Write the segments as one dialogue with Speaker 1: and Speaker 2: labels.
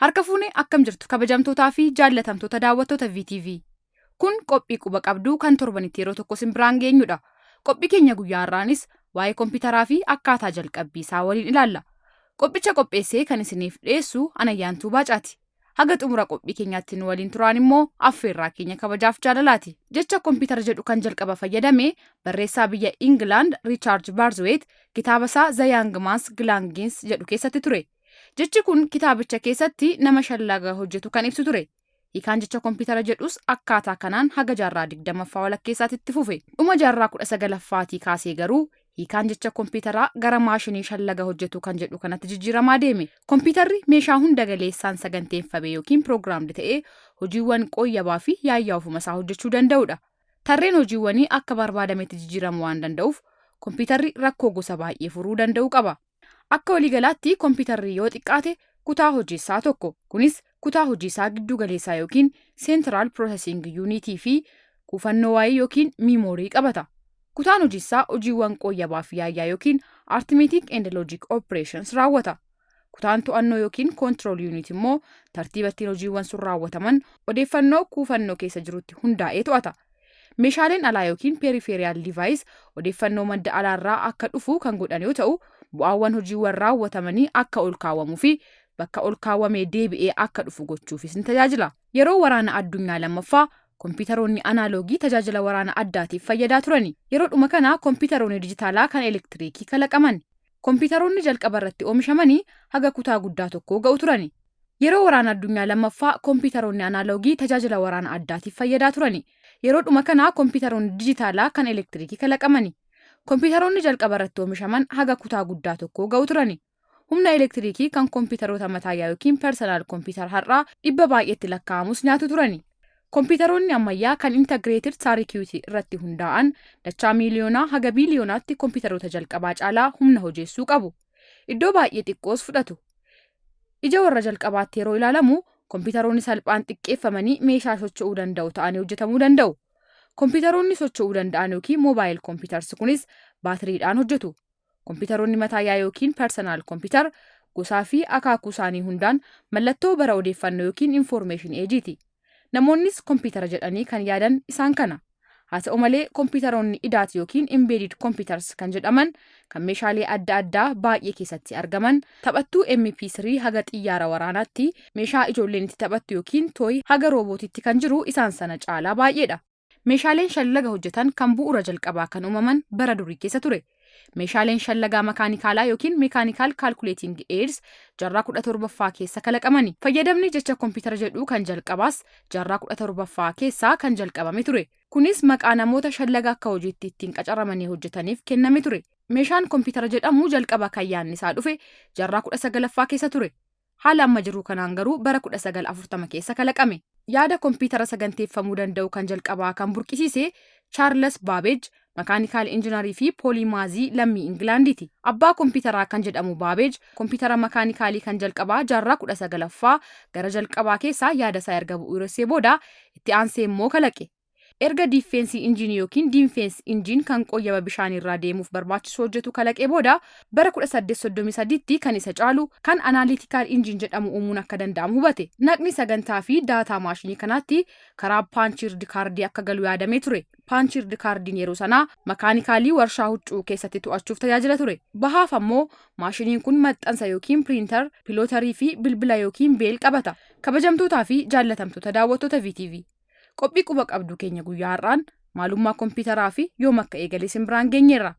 Speaker 1: Harka fuunee, akkam jirtu, kabajamtootaa fi jaallatamtoota daawwattoota VTV? Kun qophii Quba Qabduu kan torbanitti yeroo tokko isin biraan geenyudha. Qophii keenya guyyaa har'aanis waa'ee kompiitaraa fi akkaataa jalqabbii isaa waliin ilaalla. Qophicha qopheessee kan isiniif dhiyeessu Anayyaantuu Baacaati. Haga xumura qophii keenyaatti nu waliin turaan immoo affeerraa keenya kabajaaf jaalalaati. Jecha kompiitara jedhu kan jalqaba fayyadame barreessaa biyya Ingilaand Riichaard Baarziweet kitaaba isaa The Young Man's Belongings jedhu keessatti ture. Jechi kun kitaabicha keessatti nama shallaga hojjetu kan ibsu ture. Hiikaan jecha kompiitara jedhus akkaataa kanaan haga jaarraa 20ffaa walakkeessaatti itti fufe. Dhuma jaarraa 19ffaatii kaasee garuu hiikaan jecha kompiitaraa gara maashinii shallaga hojjetu kan jedhu kanatti jijjiiramaa deeme. Kompiitarri meeshaa hunda galeessaan saganteeffame yookiin programmed ta'ee hojiiwwan qooyyabaa fi yaayyaa ofuma isaa hojjechuu danda'udha. Tarreen hojiiwwanii akka barbaadametti jijjiiramuu waan danda'uuf, kompiitarri rakkoo gosa baay'ee furuu danda'u qaba. Akka waliigalaatti kompiitarri yoo xiqqaate kutaa hojiisaa tokko. Kunis kutaa hojiisaa giddu galeessaa yookiin Central Processing Unit fi kuufannoo waa'ee yookiin memory qabata. Kutaan hojiisaa hojiiwwan qooyyabaa fi yaayyaa yookiin arithmetic and logic operations raawwata. Kutaan to'annoo yookiin control unit immoo tartiiba ittiin hojiiwwan sun raawwataman odeeffannoo kuufannoo keessa jirutti hundaa'ee to'ata. Meeshaaleen alaa yookiin peripheral device odeeffannoo madda alaarraa akka dhufu kan godhan yoo ta'u, bu'aawwan hojiiwwan raawwatamanii akka ol kaawwamuu fi bakka ol kaawwamee deebi'ee akka dhufu gochuufis ni tajaajila. Yeroo Waraana Addunyaa Lammaffaa kompiitaroonni anaaloogii tajaajila waraana addaatiif fayyadaa turani. Yeroo dhuma kana kompiitaroonni dijitaalaa kan elektiriikii kalaqaman. Kompiitaroonni jalqaba irratti oomishamanii haga kutaa guddaa tokkoo ga'u turani. Yeroo Waraana Addunyaa Lammaffaa kompiitaroonni anaaloogii tajaajila waraana addaatiif fayyadaa turani. Yeroo dhuma kana kompiitaroonni dijitaalaa kan elektiriikii kalaqamani. Kompiitaroonni jalqaba irratti oomishaman haga kutaa guddaa tokkoo ga'u turani. Humna elektiriikii kan kompiitaroota mataayyaa yookiin personal computer har'aa dhibba baay'eetti lakkaa'amus nyaatu turani. Kompiitaroonni ammayyaa kan integrated circuit irratti hundaa'an dachaa miiliyoonaa haga biiliyoonaatti kompiitaroota jalqabaa caalaa humna hojeessuu qabu. Iddoo baay'ee xiqqoos fudhatu. Ija warra jalqabaatti yeroo ilaalamu, kompiitaroonni salphaan xiqqeeffamanii meeshaa socho'uu danda'u ta'anii hojjetamuu danda'u. Kompiitaroonni socho'uu danda'an yookiin mobile computers kunis baatiriidhaan hojjetu. Kompiitaroonni mataayyaa yookiin personal computer gosaa fi akaakuu isaanii hundaan mallattoo bara odeeffannoo yookiin information ageeti. Namoonnis kompiitara jedhanii kan yaadan isaan kana. Haa ta'u malee, kompiitaroonni idaat yookiin embedded computers kan jedhaman, kan meeshaalee adda addaa baay'ee keessatti argaman, taphattuu MP3 haga xiyyaara waraanaatti, meeshaa ijoolleen itti taphattu yookiin toy haga roobootitti kan jiru isaan sana caalaa baay'eedha. Meeshaaleen shallaga hojjetan kan bu'uura jalqabaa kan uumaman bara durii keessa ture. Meeshaaleen shallagaa makaanikaalaa yookiin mechanical calculating aids jaarraa 17ffaa keessa kalaqamani. Fayyadamni jecha kompiitara jedhu kan jalqabaas jaarraa 17ffaa keessaa kan jalqabame ture. Kunis maqaa namoota shallaga akka hojiitti ittiin qacaramanii hojjetaniif kenname ture. Meeshaan kompiitara jedhamu jalqaba kan yaadni isaa dhufe jaarraa 19ffaa keessa ture. Haala amma jiru kanaan garuu bara 1940 keessa kalaqame. Yaada kompiitara saganteeffamuu danda'u kan jalqabaa kan burqisiise Charles Babbage, mechanical engineerii fi polymathii lammii Ingilaandiiti. Abbaa kompiitaraa kan jedhamu Babbage kompiitara makaanikaalii kan jalqabaa jaarraa 19ffaa gara jalqabaa keessaa yaada isaa erga bu'uuressee booda itti aansee immoo kalaqe. Erga difference engineii yookiin difference engine kan qooyyaba bishaanirraa deemuuf barbaachisu hojjetu kalaqee booda, bara 1833tti kan isa caalu kan analytical engine jedhamu uumuun akka danda'amu hubate. Naqni sagantaa fi daataa maashinii kanaatti karaa punched cardii akka galu yaadamee ture. Punched cardiin yeroo sanaa makaanikaalii warshaa huccuu keessatti to'achuuf tajaajila ture. Bahaaf ammoo maashiniin kun maxxansa yookiin printer, plotterii fi bilbila yookiin bell qabata. Kabajamtootaa fi jaallatamtoota daawwattoota VTV. Qophii Quba Qabduu keenya guyyaa har'aan maalummaa kompiitaraa fi yoom akka eegale isin biraan geenyeerra.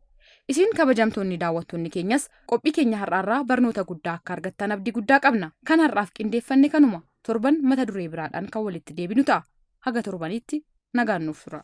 Speaker 1: Isin kabajamtoonni daawwattoonni keenyas qophii keenya har'aarraa barnoota guddaa akka argattan abdii guddaa qabna. Kan har'aaf qindeeffanne kanuma. Torban mata duree biraadhaan kan walitti deebinu ta'a. Haga torbanitti nagaan nuuf tura.